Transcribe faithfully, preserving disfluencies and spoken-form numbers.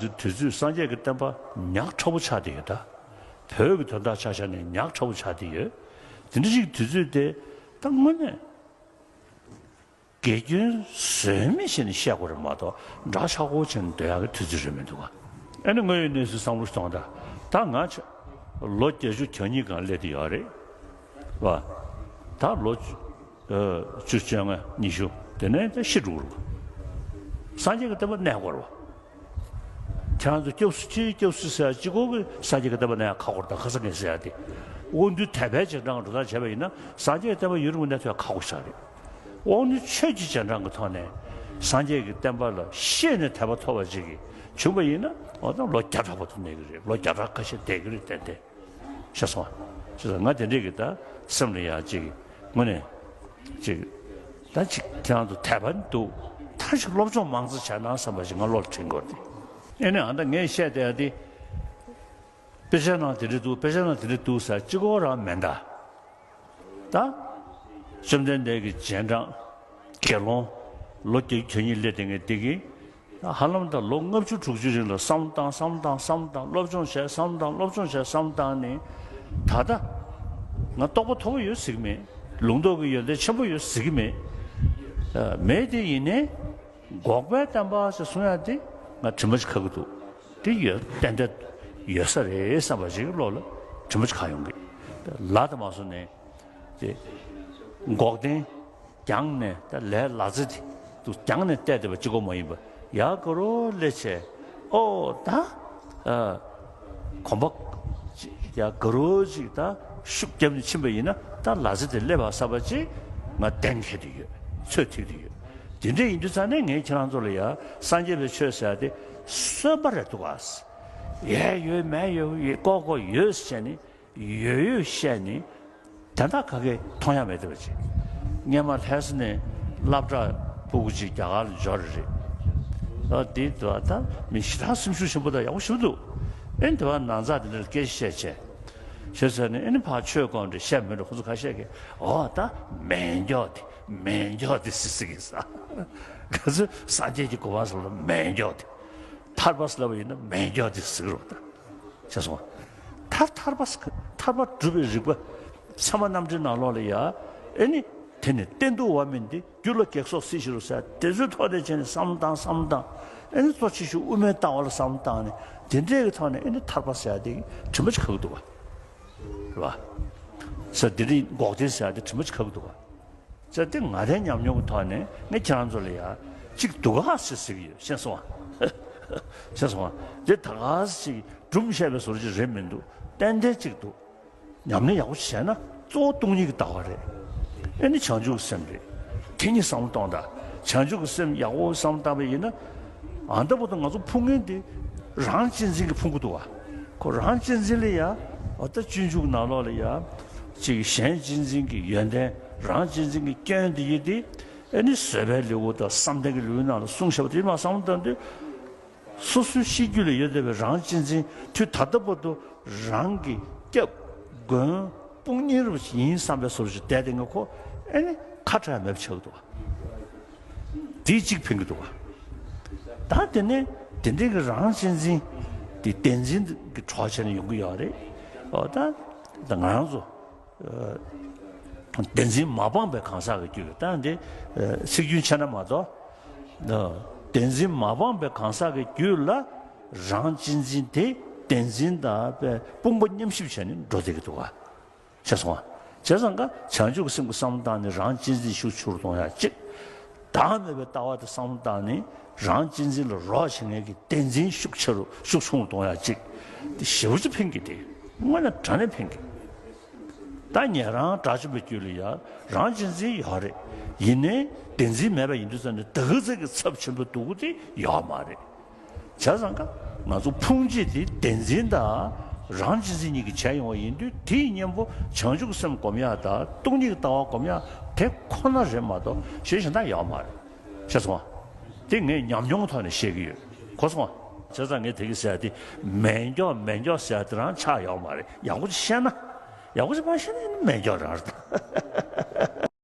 དུས་ཚོད་སངས་རྒྱས་ཀྱི་བསྟན་པ་ཉག་ཕྲ་བོ་ཆགས་བསྡད་ཡོད་ད། བོད་ཀྱི་དོན་དག་ཆ་བཞག་ནས་ཉག་ཕྲ་བོ་ཆགས་བསྡད་ཡོད། དེ་འདྲ་ཞིག་དུས་ཚོད་དེ་ད་དངོས་གནས། དགེ་སྐྱོན་བཟོས་མེད་བྱས་ནས་བཤད་དགོས་རེད་མ་གཏོགས་འདྲ་ཆགས་པོ་བྱས་ནས་སྡོད་ཡག་གི་དུས་ཚོད་རེད་མི་འདུག་ག་ཨ་ནི་དངོས་ཡོད་གནས་ཚུལ་བསམ་བློ་ཞིག་གཏོང་དང་། ད་ང་ཆ་ལོ་བརྒྱད་ཅུ་གྱ་གཉིས་སྒང་སླེབས་བསྡད་ཡོད་རེད་བ། ད་ལོ་བཅུ་བཅོ་ལྔ་ཉི་ཤུ་དེ་ནས་ད་ཤི་འགྲོ་གི་རེད་བ། སངས་རྒྱས་ཀྱི་བསྟན་པ་གནས་དགོས་རེད་བ། ཁྱེད་རང་ཚོ་སྐྱབས་སུ་མཆི་སྐྱབས་སུ་མཆི་ཟེར་ཡ་གཅིག་པོ་གིས་སངས་རྒྱས་ཀྱི་བསྟན་པ་གནས་ཡག་ཁག་པོ་རེད་ད། ཁ་སང་ངས་ཟེར་ཡ་དེ། དབང་འདུས་དད་པའི་རྗེས་འབྲང་འགྲོ་སྟངས་བྱས་པ་ཡིན་ན་སངས་རྒྱས་ཀྱི་བསྟན་པ་ཡུན་རིང་པོ་གནས་ཐུབ་ཡག་ཁག་པོ་ཞིག་རེད། དབང་འདུས་ཆོས་ཀྱི་རྗེས་འབྲང་གི་ཐོག་ནས་སངས་རྒྱས་ཀྱི་བསྟན་པ་ལ་ཤེས་ནས་དད་པ་ཐོབ་པ་ཅིག་གིས་བྱུང་པ་ཡིན་ན་འོ་ད་ལོ་བརྒྱ་ཕྲག་པོ་ཐུབ་གནས་ཀྱི་རེད། ལོ་བརྒྱ་ཕྲག་ཁ་ཤས་བསྡད་ཀྱི་རེད་ཏན་ཏན། ཤེས་སོང་ང་། ཤེས་སོང་། ང་དེ་འདྲས་ཀྱི་ད་སེམས་ལ་ཡང་ཅིག་དངོས་གནས་ཅིག་ད་ཅིག་ཁྱེད་རང་ཚོ་དད་པ་འདུག་ད་ཅིག་སློབ་སྦྱོང་མང་ཙམ་བྱས་ན་བསམ་པ་ཞིག་ང་བློ་ལ་དྲན་གྱི་ཡོད་དེ། ཨེ་ནས་ཨ་ད་ངས་བཤད་བསྡད་ཡ་དེ། དཔེ་ཆ་ནང་དེ་འདྲ་འདུག་དཔེ་ཆ་ནང་དེ་འདྲ་འདུག་ཟེར་གཅིག་པོ་རང་མེད་ད། ད། བཅོམ་ལྡན་འདས་ཀྱི་རྗེས་འབྲང་། དགེ་སློང་། ལོ་བརྒྱད་ཅུ་གྱ་གཉིས་སླེབས་བསྡད་མཁན་འདི་གིས། ཧ་ལམ་ད་ལོ་ལྔ་བཅུ་དྲུག་ཅུ་རིང་ལ་བསམ་བློ་བཏང་བསམ་བློ་བཏང་བསམ་བློ་བཏང་སློབ་སྦྱོང་བྱས་བསམ་བློ་བཏང་སློབ་སྦྱོང་བྱས་བསམ་བློ་བཏང་ནས། ད་ལྟ། ང་རྟོགས་པ་མཐོ་པོ་ཡོད་ཟེར་གྱི་མེད། ལུང་རྟོགས་ཀྱི་ཡོན་ཏན་ཆེན་པོ་ཡོད་ཟེར་གྱི་མེད། ཨ། མེད་དེ་ཡིན་ནའི། འགོག་པའི་བསྟན་པ་ཞེས་གསུང་ཡ་དེ་ང་དྲི་མ་ཅིག་ཁ་གི་འདུག་དེ་ཡོད་ཏན་ཏན་ཡོད་ས་རེད་བསམ་པ་ཞིག་གི་བློ་ལ་དྲི་མ་ཅིག་ཁ་ཡོང་གི། ལ་དང་མ་སོང་ནས་དེ་འགོག་བདེན་རྒྱང་ནས་ད་ལས་ལ་རྩེ་དེ་འདུག་རྒྱང་ནས་བལྟས་བསྡད་པ་གཅིག་པོ་མ་ཡིན་པ་ཡ་ག་རོ་ལས་བྱས་ཨོ་ད་ཨ་གོམ་པ་ཅིག་ཡ་ག་རོ་ཅིག་ད་ཤུགས་བརྒྱབ་ནས་ཕྱིན་པ་ཡིན་ན་ད་ལ་རྩེ་དེ་སླེབས་པ་བསམ་པ་ཅིག་ང་གཏན་འཁེལ་དུ་ཡོད། ཚོད་ཐིག་ཏུ་ཡོད། དེ་འདྲ་ཡིན་དུས་ཙང་ནས་ངས་ཁྱེད་རང་ཚོ་ལ་ཡ་སངས་རྒྱས་པའི་ཆོས་ཟེར་ཡ་དེ་སོན་པ་རེད་འདུག་ག་ཡས་ཡོད་མས་ཡོད་ཡོད་ལྐོག་ལྐོག་ཡོད་ཟེར་ནས་ཡོད་ཡོད་བཤད་ནས་དོན་དག་ག་གེ་མཐོང་ཡ་མེད་བསྡད་པ་ཅིག་སྔོན་མ་ལྷ་ས་ནས་སློབ་གྲྭ་ཕྲུ་གུ་ཅིག་རྒྱ་གར་ལ་འབྱོར་རེད། ཨ་དེ་དུས་ད་མི་ཞེ་དྲག་སེམས་ཤུགས་ཆེན་པོ་དང་ཡག་པོ་ཞེ་པོ་འདུག་ཨེ་དེ་བ་ནང་ཚགས་དེ་འདྲ་ལ་སྐད་ཆ་བཤད་བྱས། བྱས་ཚར་ནས་ཨེ་ནི་ཕར་ཆོས་སྐོར་འདྲ་བཤད་མི་འགྲོ་ཁོ་ཚོ་ཁ་ཤས་ཀྱིས་ཨོ་ད་མེ་སྒྱོགས་དེ་མེ་སྒྱོགས་དེ་སི་སི་གི་ས། ག་ཚོད་སངས་རྒྱས་ཀྱི་གོ་འཕང་ཟེར་བ་མེ་སྒྱོགས་དེ། ཐར་པ་ཟེར་བ་ཡིན་ན་མེ་སྒྱོགས་དེ་ཟེར་རོ་ད། བྱས་སོང་། ཐར་ཐར་པ་ཟེར་ཐར་པ་སྒྲུབ་པའི་རིགས་པ་ཚད་མ་རྣམ་འགྲེལ་ནང་ལོགས་ལ་ཡ་ཨེ་ནི་དེ་ནི་གཏན་དུ་བ་མིན་ཏེ། རྒྱུ་ལ་གེགས་སོགས་སྲིད་ཕྱིར་རོ་ཟེར་དེ་ཚོའི་ཐོག་ནས་བྱས་ནས་བསམ་བློ་བཏང་བསམ་བློ་བཏང་། ཨེ་ནི་གཙོ་ཆེ་ཤོས་དབུ་མའི་ལྟ་བ་ལ་བསམ་བློ་བཏང་ནས་དེ་འདྲའི་གི་ཐོག་ནས་ཨེ་ནི་ཐར་པ་ཟེར་ཡ་དེ་དྲི་མ་ཅིག་ཁ་གི་འདུག་བ། རེད་བ། ཟེར་དེ་འདྲའི་འགོག་བདེན་ཟེར་ཡ་དེ་དྲི་མ་ཅིག་ཁ་གི་འདུག་བ། ཟེར་དེ་ང་རའི་ཉམས་མྱོང་གི་ཐོག་ནས་ངས་ཁྱེད་རང་ཚོ་ལ་ཡ་ཅིག་འདུག་ག་ཟེར་ཟེར་གི་ཡོད་ཤེས་སོང་བ། ཤེས་སོང་བ། དེ་ད་ག་ཟེ་ཅིག་སྒྲུང་བཤད་པའི་བཟོ་འདྲ་ཅིག་རེད་མི་འདུག་ཏན་ཏན་ཅིག་འདུག་ཉམས་ལེན་ཡག་པོ་བྱས་ན་གཙོ་བོ་སྟོང་ཉིད་ཀྱི་ལྟ་བ་རེད། ཨེ་ནི་བྱང་ཆུབ་ཀྱི་སེམས་རེད། དེ་གཉིས་བསམ་བློ་གཏོང་དང་། བྱང་ཆུབ་ཀྱི་སེམས་ཡག་པོ་བསམ་བློ་བཏང་པ་ཡིན་ན། ཨ་ད་བར་དུ་ང་ཚོ་ཕུང་མཁན་དེ་རང་གཅེས་འཛིན་གྱིས་ཕུང་གི་འདུག་བ། ཁོ་རང་གཅེས་འཛིན་ལ་ཡ། འོ་ད་སྤྱོད་འཇུག་ནང་ལོགས་ལ་ཡ། ཅིག་གཞན་གཅེས་འཛིན་གྱི་ཡོན་ཏན་རང་གཅེས་འཛིན་གྱི་སྐྱོན་དེ་ཡིན་ཏེ། ཨེ་ནི་བཟོད་པའི་ལེའུ་དང་བསམ་གཏན་གྱི་ལེའུ་ནང་ལ་གསུངས་བཞག་པ་དེ་མ་བསམ་བློ་བཏང་དུས། སོ་སོའི་གཤིས་རྒྱུད་ལ་ཡོད་བསྡད་པའི་རང་གཅེས་འཛིན་དུས་ད་ལྟ་བར་དུ་རང་གི་སྐྱབས་མགོན་དཔུང་གཉེན་རུ་ཡིན་བསམ་པའི་བཟོ་ཞིག་བསྡད་དེ་ངས་ཁོ་ཨེ་ནི་ཁ་བྲལ་མེད་པ་ཆགས་འདུག་བ། དེ་གཅིག་ཕན་གྱི་འདུག་བ། ད་དེ་ནས་དེ་འདྲའི་གི་རང་གཅེས་འཛིན་དེ་བདེན་འཛིན་གྱི་གྲོགས་བྱས་ནས་ཡོང་གི་ཡོད་རེད། ཨོ་ད་ད་ང་རང་ཚོ། བདེན་འཛིན་མ་སྤངས་པའི་གང་ཟག་གི་རྒྱུད་ལ་ད་འདི་ཚིག་རྒྱུན་ཆད་ན་མ་གཏོགས། བདེན་འཛིན་མ་སྤངས་པའི་གང་ཟག་གི་རྒྱུད་ལ་རང་གཅེས་འཛིན་དེ་བདེན་འཛིན་དང་དཔུང་པ་མཉམ་གཤིབ་བྱས་ནས་འགྲོ་བསྡད་ཀྱི་འདུག་ག་ཤེས་སོང་ང་། བྱས་ཙང་ཀ་བྱང་ཆུབ་ཀྱི་སེམས་ཀྱི་བསམ་བློ་བཏང་ནས་རང་གཅེས་འཛིན་ཤུགས་ཆེ་རུ་གཏོང་ཡ་གཅིག་བདག་མེད་པའི་ལྟ་བ་དེ་བསམ་བློ་བཏང་ནས་རང་གཅེས་འཛིན་ལ་རོགས་བྱེད་མཁན་གྱི་བདེན་འཛིན་ཤུགས་ཆེ་རུ་ཤུགས་ཆུང་རུ་གཏོང་ཡ་གཅིག་དེ་ཞེ་པོ་ཅིག་ཕན་གྱི་དེ་དངོས་གནས་དྲང་གནས་ཕན་གྱི། ད་ཉན་རང་དགྲ་བཅོམ་པའི་རྒྱུད་ལ་ཡང་རང་གཅེས་འཛིན་ཡོད་རེད། ཡིན་ནའི་བདེན་འཛིན་མེད་པ་ཡིན་དུས་ཙམ་ནས་དེ་ག་ཚད་ཀྱི་ཚབས་ཆེན་པོ་སྡུག་པོ་དེ་ཡོད་མ་རེད། བྱས་ཙང་ཀ་ང་ཚོ་ཕུང་བྱེད་དེ་བདེན་འཛིན་དང་རང་གཅེས་འཛིན་གཉིས་ཀྱིས་བྱས་ཡོང་བ་ཡིན་དུས་དེའི་གཉེན་པོ་བྱང་ཆུབ་སེམས་སྒོམ་ཡག་དང་སྟོང་ཉིད་ཀྱི་ལྟ་བ་སྒོམ་ཡག་དེ་ཁོ་ན་རེད་མ་གཏོགས་གཞན་གཞན་དག་ཡོད་མ་རེད། ཤེས་སོང་ང་། དེ་ངས་ཉམས་མྱོང་ཐོག་ནས་བཤད་ཀྱི་ཡོད། གོ་སོང་ང་། བྱས་ཙང་ངས་དེ་གི་ཟེར་ཡ་དེ་མེ་སྒྱོགས་མེ་སྒྱོགས་ཟེར་ཡ་དེ་རང་ཆགས་ཡོད་མ་རེད། ཡག་པོ་ཅིག་བཤད་ན། ཡག་པོ་ཅིག་མ་བཤད་ན་མེ་སྒྱོགས་རང་རེད།